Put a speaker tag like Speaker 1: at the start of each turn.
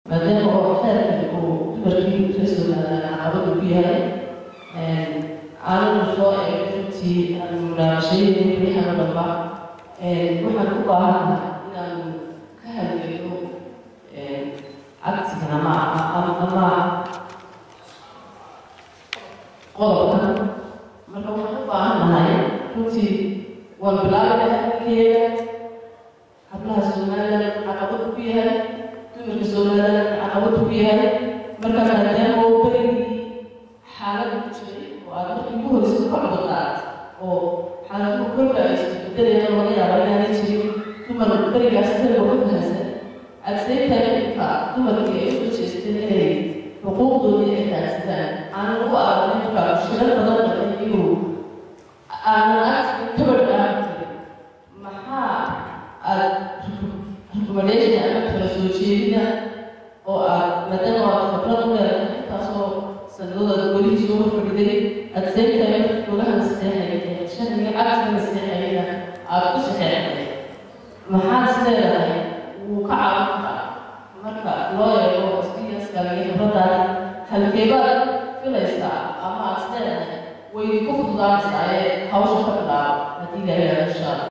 Speaker 1: Maadaama oo xeerkan uu dumarkii reer Somaliland caqabad ku yahay, aananu soo eegay runtii aanu munaaqashadeena baryahan oo dhanba, waxaan u baahannahay inaanu ka hadlayno cagsigan ama qodobkan. Marka waxaan u baahan nahay runtii, waan bilaabayna hadalkeeda, hablaha Somaliland caqabad ku yahay, dumarka Somaliland caqabad ku yahay. Marka maadaama oo berigii xaalad ku jiray oo aad markii ugu horreysay ka cudurdaart oo xaaladuhu kolka ay isbedelayaan oo laga yaabo inaanay jirin dumar berigaas sida looga fahansan, at same time inta dumarkii ay usoo jeesteen inay xuquuqdoodii ay raadsadaan, aanan u aragnay markaa mushkilad badan dhalay inuu aanan agtiga kabadh aan jirin, maxaa aad recommendation ama kala soo jeedina oo aad, maadaama aad khibrad u leedahay intaasoo sanadooda golihii soo fadhiday, at same time golaha la saxeexayay, sharciga cagsiga la saxeexayna aad ku saxeexday, maxaad is leedahay wuu ka caawin karaa marka loo eego experience-kaaga iyo khibradaada? Halkeebaad filaysaa ama aad is leedahay way idinku fududaanaysaa ee hawsha ka bilaabo haddii la yidhahdo, insha Allah?